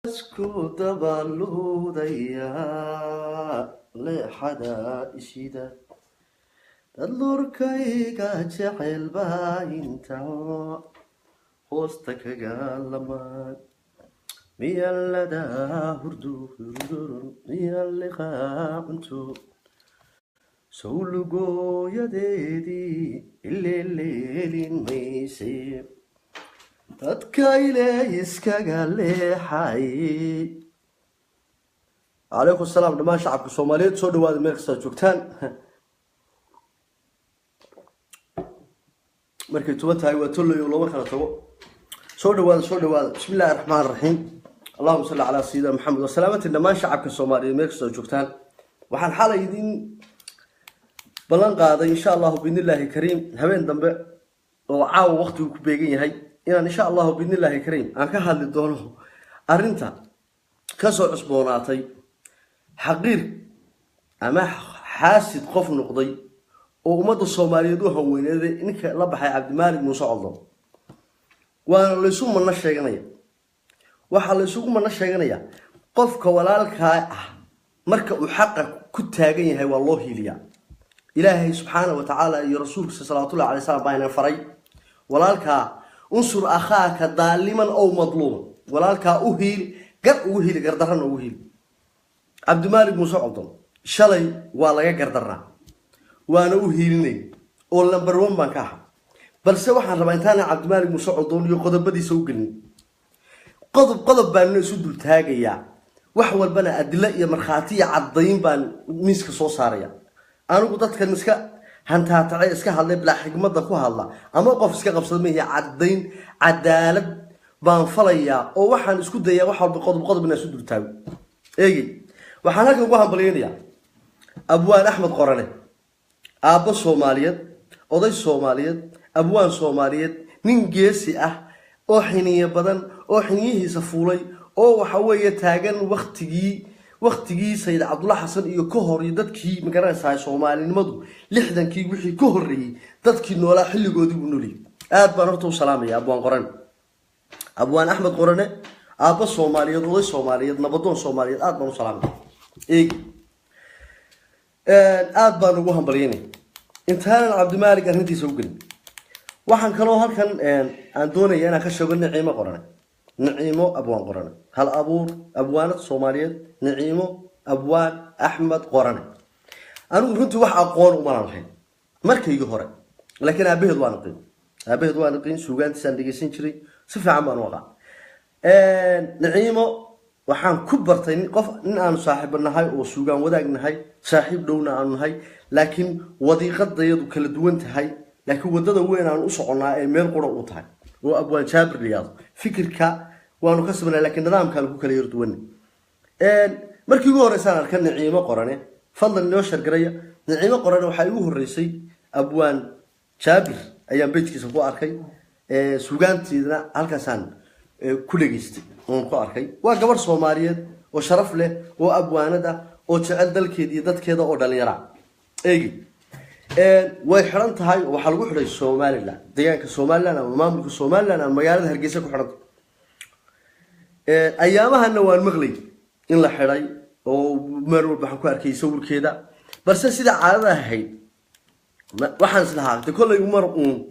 Isku dabaluudaya leexada ishida, dad lurkayga jecel baa inta hoosta kaga lamaan, miyallada hurdu miyalliqaa cunto sawlugooyadeedii ileeleelin mayse, dadka ile iskaga leexay. Calaykum salaam dhammaan shacabka Soomaaliyeed, soo dhawaada meel kastaad joogtaan. Markay tuban tahay waa tolley oo looma kala tago. Soo dhawaada, soo dhawaada. Bismi illahi raxmaan raxiim, allahuma salli calaa sayidina Maxamed wasalaamatin. Dhammaan shacabka Soomaaliyeed meel kastaad joogtaan, waxaan xalay idin ballan qaaday insha Allahu biidni illaahi kariim habeen dambe oo caawa waqtigu ku beegan yahay inaan insha Allahu biidni illaahi kariim aan ka hadli doono arrinta kasoo cusboonaatay xaqiir ama xaasid qof noqday oo ummadda Soomaaliyeed u hanweyneeday, ninka la baxay Cabdimaalik Muuse Coldon. Waana laysu manno sheeganaya, waxaa laysugu manno sheeganayaa qofka walaalkaa ah marka uu xaqa ku taagan yahay waa loo hiiliyaa. Ilaahay subxaana wa tacaala iyo rasuulkiisa salawaatullahi alay slam baa ina faray walaalkaa unsur akhaaka daaliman ow madluuman, walaalkaa u hiili, gar ugu hiili, gardarrana ugu hiili. Cabdimaalik Muuse Coldon shalay waa laga gardarraa, waana u hiilinay oo number one baan ka ahaa. Balse waxaan rabaa intaana Cabdimaalik Muuse Coldon iyo qodobadiisa u gelin, qodob qodob baanna isu dultaagayaa, wax walbana adilo iyo markhaati iyo caddayn baan miiska soo saaraya. Anigu dadkan iska hantaatace iska hadlay bilaa xikmadda ku hadla ama qof iska qabsada mahi, caddayn cadaalad baan falayaa oo waxaan isku dayaa wax walba qodob qodob inaan isu dultaago. Eegey, waxaan halkan ugu hambalyaynayaa abwaan Axmed Qorane, aabbo Soomaaliyeed, oday Soomaaliyeed, abwaan Soomaaliyeed, nin geesi ah oo xiniyo badan oo xiniyihiisa fuulay oo waxa weeye taagan waktigii Sayid Cabdulla Xasan iyo ka hor iyo dadkii magaranaysaa Soomaalinimadu 60-kii wixii ka horreeyey dadkii noolaa xilligoodii buu nooliyey. Aad baan horta u salaamaya abwaan Qorane, abwaan Axmed Qorane, aabbo Soomaaliyeed, oday Soomaaliyeed, nabadoon Soomaaliyeed, aad baan u salaamaya. Eegi, aad baan ugu hambalyaynay. Intaanan Cabdimaalik arrintiisa u gelin, waxaan kaloo halkan aan doonaya inaan ka sheego Niciimo Qorane, Niciimo abwaan Qorane, hal abuur abwaanad Soomaaliyeed, Niciimo abwaan Axmed Qorane. Anigu runtii wax aqoon umanan lahayn markaygii hore, laakiin aabaheed waan aqin, aabaheed waan aqin, suugaantiisaan dhegeysan jiray, si fiican baan u aqaan. Niciimo waxaan ku bartay qof nin aanu saaxiibo nahay oo suugaan wadaag nahay, saaxiib dhowna aanu nahay, laakiin wadiiqadayadu kala duwan tahay, laakiin wadada weyn aanu u soconnaa ee meel qura u tahay oo abwaan Jaabir liyaado. Fikirka waanu ka sabnay, laakiin nidaamkaanu ku kala yar duwanay. Markii ugu horreysaan arka Niciimo Qorane, fadlan inoo shargaraya. Niciimo Qorane waxaa igu horreysay abwaan Jaabir ayaan bejkiisa ku arkay, suugaanteedna halkaasaan ku dhegaystay oon ku arkay. Waa gabarh Soomaaliyeed oo sharaf leh oo abwaanad ah oo jecel dalkeeda iyo dadkeeda oo dhalinyara. Eegi, way xidhan tahay, waxaa lagu xidhay Somaliland, deegaanka Somaliland ama maamulka Somaliland ama magaalada Hargeysa ku xidhan tahay. Ayaamahana waan maqlay in la xidhay oo meel walba waxaan ku arkay sawirkeeda, balse sida caadada ahayd waxaan islahaa de kollay mar uun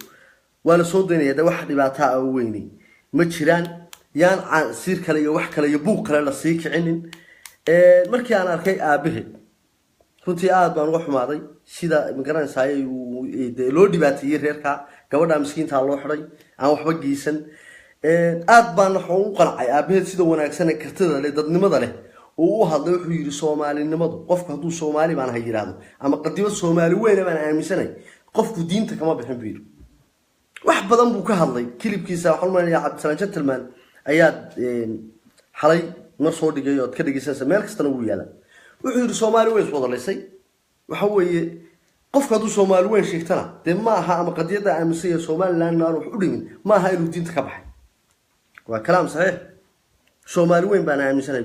waa la soo daynaya, de wax dhibaataa ah oo weynay ma jiraan, yaan siir kale iyo wax kale iyo buuq kale la sii kicinin. Markii aan arkay aabaheed, runtii aad baan uga xumaaday sida magaranaysaay dee loo dhibaateeyey reerka, gabadha miskiintaa loo xidhay aan waxba geysan. Aad baan waxaan u qancay aabaheed sida wanaagsan ee kartida leh, dadnimada leh oo u hadlay. Wuxuu yidhi Soomaalinimadu qofku hadduu Soomaali baan ha yidhaahdo ama qadimad Soomaali weyna baan aaminsanay, qofku diinta kama bixin buu yidhi. Wax badan buu ka hadlay kilibkiisa. Waxaan umaleynaya Cabdisalaan Gentleman ayaad xalay mar soo dhigay ood ka dhegeysanaysa, meel kastana wuu yaalaa. Wuxuu yidhi Soomaali weyn iswadalaysay, waxa weeye qofku hadduu Soomaali weyn sheegtana dee ma aha ama qadiyadda aaminsan yahay Somaliland aan wax u dhimin, ma aha inuu diinta ka baxay. Waa kalaam saxiix. Soomaali weyn baan aaminsanay,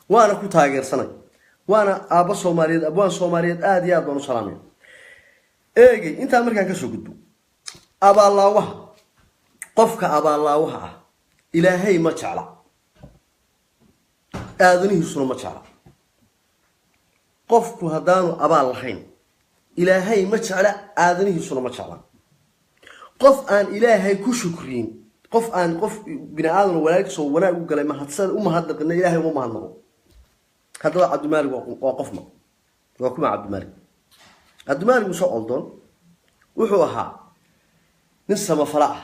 waana ku taageersanay, waana aabbo Soomaaliyeed, abwaan Soomaaliyeed, aad iyo aad baan u salaamaya. Eegey, intaa markaan kasoo gudbo, abaallaawaha, qofka abaallaawaha ah Ilaahay ma jecla. Aadanihiisuna ma jecla. Qofku haddaanu abaal lahayn, Ilaahay ma jecla, aadanihiisuna ma jecla. Qof aan Ilaahay ku shukriyin, qof aan qof bini aadan walaalkiis oo wanaag u galay mahadsan u mahadnaqina, Ilaahay uma mahadnaqo. Haddaba Cabdimaalig waa qofma? Waa kuma Cabdimaalig? Cabdimaalig Muuse Coldoon wuxuu ahaa nin samafala ah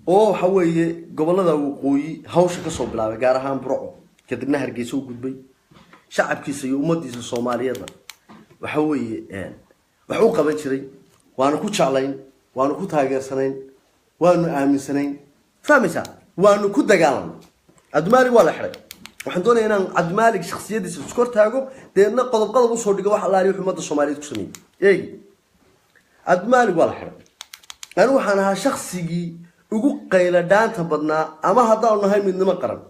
oo waxa weeye gobollada waqooyi hawsha kasoo bilaabay, gaar ahaan Burco, kadibna Hargeysa u gudbay. Shacabkiisa iyo ummadiisa Soomaaliyeedna waxa weeye wax u qaban jiray. Waanu ku jeclayn, waanu ku taageersanayn, waanu aaminsanayn, fahmaysaa? Waanu ku dagaalamnay. Cabdimaalig waa la xidhay. Waxaan doonaya inaan Cabdimaalig shaksiyadiisa iskor taago, deedna qodob qodob usoo dhigo wax allaali wuxuu ummadda Soomaaliyeed ku sameeyey. Eegi, Cabdimaalig waa la xidhay. Anigu waxaan ahaa shaksigii ugu qaylo dhaanta badnaa, ama haddaanu nahay Midnimo Qaran,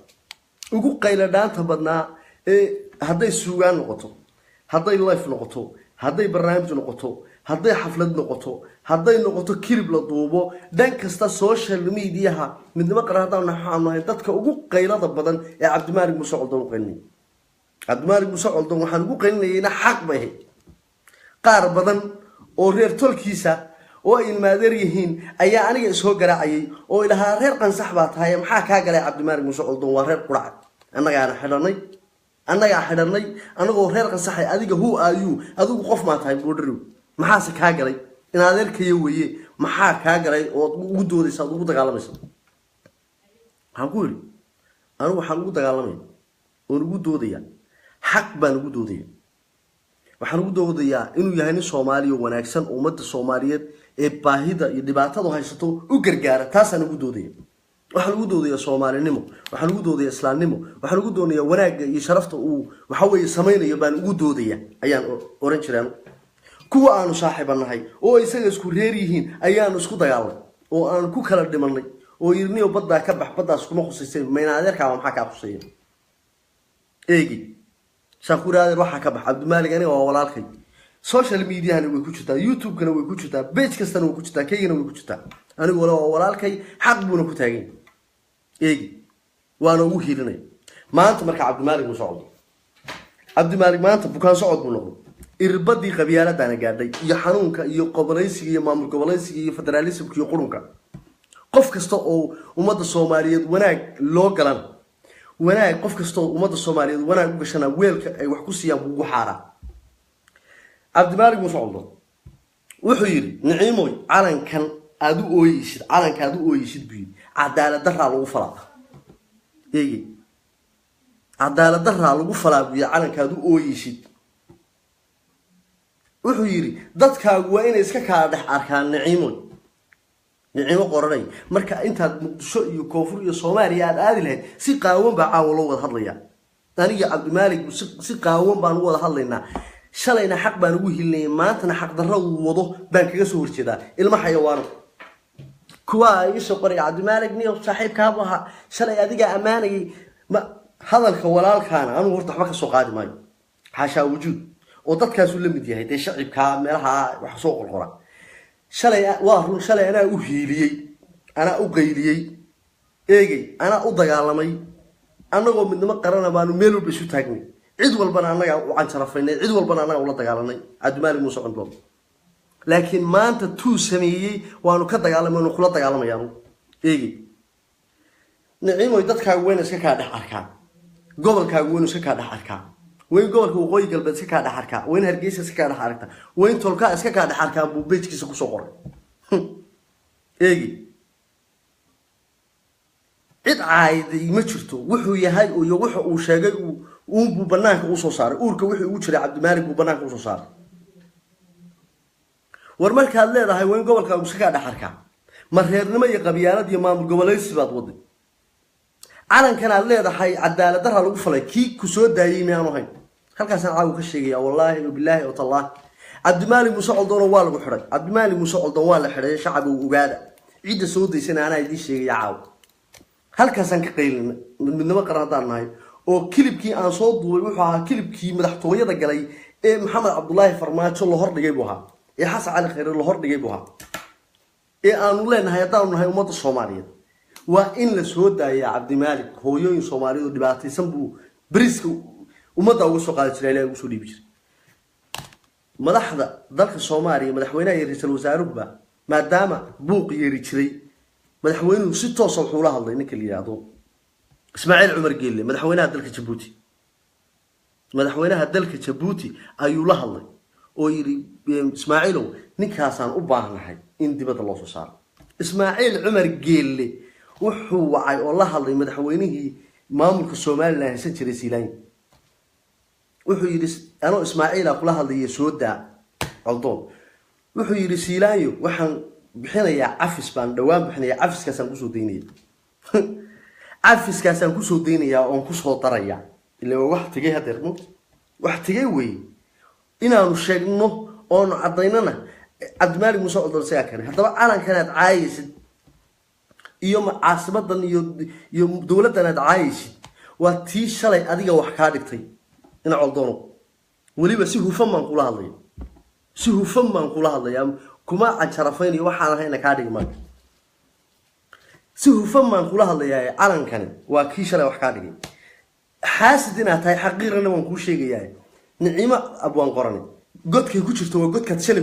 ugu qaylo dhaanta badnaa ee hadday suugaan noqoto, hadday life noqoto, hadday barnaamij noqoto, hadday xaflad noqoto, hadday noqoto clip la duubo, dhan kasta social mediaha Midnimo Qaran haddaanu nahay, waxaanu nahay dadka ugu qaylada badan ee Cabdimaalig Muuse Coldoon u qaylinayay. Cabdimaalig Muuse Coldoon waxaan ugu qaylinayayna xaq bay ahayd. Qaar badan oo reer tolkiisa oo ay ilmaadeer yihiin ayaa aniga isoo garaacayay oo ilahaa: "Reer Qansax baa tahay, maxaa kaa galay Cabdimaalig Muuse Coldoon? Waa reer Qurac, annagaana xidhanay, annagaa xidhanay, anagoo reer Qansaxay. Adiga who are you? Adigu qof maa tahay? Boodhariw, maxaase kaa galay? In adeerkaya weeye, maxaa kaa galay ood ugu doodaysa, ood ugu dagaalamaysa?" Waxaan ku yidhi: "Anigu waxaan ugu dagaalamaya oon ugu doodaya xaq baan ugu doodaya. Waxaan ugu doodayaa inuu yahay nin Soomaaliya wanaagsan oo ummadda Soomaaliyeed ee baahida iyo dhibaatadu haysato u gargaara. Taasaan ugu doodaya. Waxaan ugu doodayaa Soomaalinimo, waxaan ugu doodayaa islaamnimo, waxaan ugu doonayaa wanaagga iyo sharafta uu waxa weeye samaynayo baan ugu doodaya," ayaan oran jiray anigu. Kuwa aanu saaxiiba nahay oo isaga isku reer yihiin ayaanu isku dagaalnay oo aanu ku kala dhimanay oo yirniyo: "Baddaa ka bax, baddaas kuma khusaysay, mayna adeerkaaba maxaa kaa khuseeya?" Eegi, saan ku adeer waxaa ka bax. Cabdimaalig aniga waa walaalkay. Social mediahana way ku jirtaa, YouTube-kana way ku jirtaa, page kastana way ku jirtaa, kaygana way ku jirtaa. Anigu wala waa walaalkay, xaq buuna ku taagan yahay. Eegi, waana ugu hiilinaya maanta. Marka Cabdimaalig mu socdo, Cabdimaalig maanta bukaan socod buu noqday. Irbadii qabyaaladana gaadhay iyo xanuunka iyo gobolaysiga iyo maamul gobolaysiga iyo federaalismka iyo qurunka. Qof kasta oo ummadda Soomaaliyeed wanaag loo galan, wanaag, qof kasta oo ummadda Soomaaliyeed wanaag u gashana, weelka ay wax ku siiyaan buu ugu xaaraa. Cabdimaalig Muuse Coldoon wuxuu yidhi: "Niciimoy, calankan aada u ooyeysid, calanka aad u ooyeysid," buu yidhi, "cadaalad daraa lagu falaa." Eegi, "cadaalad daraa lagu falaa," buu yidhi, "calanka aad u ooyeysid." Wuxuu yidhi: "Dadkaagu waa inay iska kala dhex arkaan, Niciimoy, Niciimo qoranay. Marka intaad Muqdisho iyo koonfur iyo Soomaaliya aad aadi lahayd, si qaawan baa caawa loo wada hadlayaa. Aniga Cabdimaalik si qaawan baan u wada hadlaynaa. Shalayna xaq baan ugu hilinayay, maantana xaq darro uu wado baan kaga soo horjeedaa. Ilma xayawaano." Kuwaa iisoo qoray: "Cabdimaalik niyo saaxiibkaabu ahaa, shalay adigaa ammaanayay." Ma hadalka walaalkaana anugu horta waxba ka soo qaadi maayo, xaashaa wujuud, oo dadkaasuu la mid yahay dee shacibkaa meelaha wax soo qorqora. Shalay waa run, shalay anaa u hiiliyey, anaa u qayliyey, eegey, anaa u dagaalamay. Annagoo Midnimo Qarana baanu meel walba isu taagnay, cid walbana annagaa u canjarafaynay, cid walbana annagaa ula dagaalanay Cabdimaalik Muuse Coldoon. Laakiin maanta tuu sameeyey waanu ka dagaalamay, waanu kula dagaalamaya anugu. Eegey, Niciimoy, dadkaagu wayna iska kaa dhex arkaa, gobolkaagu waynu iska kaa dhex arkaa, wayn gobolka Waqooyi Galbeed iska kaa dhex arkaa, wayn Hargeysa iska kaa dhex aragtaa, wayn tolkaa iska kaa dhex arkaa," buu page-kiisa kusoo qoray. Eegi, cid caayday ma jirto. Wuxuu yahay iyo wuxa uu sheegay uunbuu banaanka usoo saaray. Uurka wixii ugu jiray Cabdimaalik buu banaanka usoo saaray. War markaad leedahay wayn gobolkaagu iska kaa dhex arkaa, ma reernimo iyo qabyaalad iyo maamul gobolaysi baad waday? Calankan aad leedahay cadaalad daraa lagu falay, kii ku soo daayey miyaanu hayn? Halkaasaan caawa ka sheegaya, wallaahi bilaahi oo tallaahi, Cabdimaalik Muuse Coldoon waa lagu xidhay. Cabdimaalik Muuse Coldoon waa la xidhay, shacab uu ogaada. Cidda soo daysana anaa idiin sheegaya. Caawa halkaasaan ka qaylina Midnimo Qaran haddaan nahay, oo clip-kii aan soo duubay wuxuu ahaa clip-kii madaxtooyada galay ee Maxamed Cabdulaahi Farmaajo la hordhigay buu ahaa, ee Xasan Cali Khayre la hordhigay buu ahaa, ee aanu leenahay haddaanu nahay ummadda Soomaaliyeed. Waa in la soo daayaa Cabdimaalik. Hooyooyin Soomaaliyeed oo dhibaataysan buu beriska ummadda uga soo qaadi jiray, Ilahay ugu soo dhiibi jiray. Madaxda dalka Soomaaliya, madaxweynaha iyo ra-iisul wasaaruhuba, maadaama buuq yeeri jiray, madaxweynuhu si toosa wuxuu la hadlay ninka la yidhaahdo Ismaaciil Cumar Geelle, madaxweynaha dalka Jabuuti. Madaxweynaha dalka Jabuuti ayuu la hadlay oo yidhi: "Ismaaciilow, ninkaasaan u baahnahay in dibadda loo soo saaro." Ismaaciil Cumar Geelle wuxuu wacay oo la hadlay madaxweynihii maamulka Somaliland haysan jiray, Siilaanyi. Wuxuu yidhi: "Anoo Ismaaciila kula hadlaya, soo daa Coldoon." Wuxuu yidhi Siilaanyo: "Waxaan bixinayaa cafis, baan dhowaan bixinayaa, cafiskaasaan kusoo daynaya, cafiskaasaan kusoo daynayaa oon kusoo daraya." Ila waa wax tegay hadeer, mugta wax tegay weeye inaanu sheegno oonu caddaynana. Cabdimaalik Muuse Coldoon isagaa keenay. Haddaba calankanaad caayaysid iyo caasimadan iyo dowladdan aad caayaysid waa tii shalay adiga wax kaa dhigtay, ina Coldoono. Weliba si hufan baan kula hadlaya, si hufan baan kula hadlayaa, kuma canjarafaynayo, waxaan ahayna kaa dhigi maayo. Si hufan baan kula hadlayaa. Calankani waa kii shalay wax kaa dhigay. Xaasid inaad tahay, xaqiirana waan kuu sheegayaa. Nicimo Abwaan Qorane godkay ku jirto waa godkaad shalay.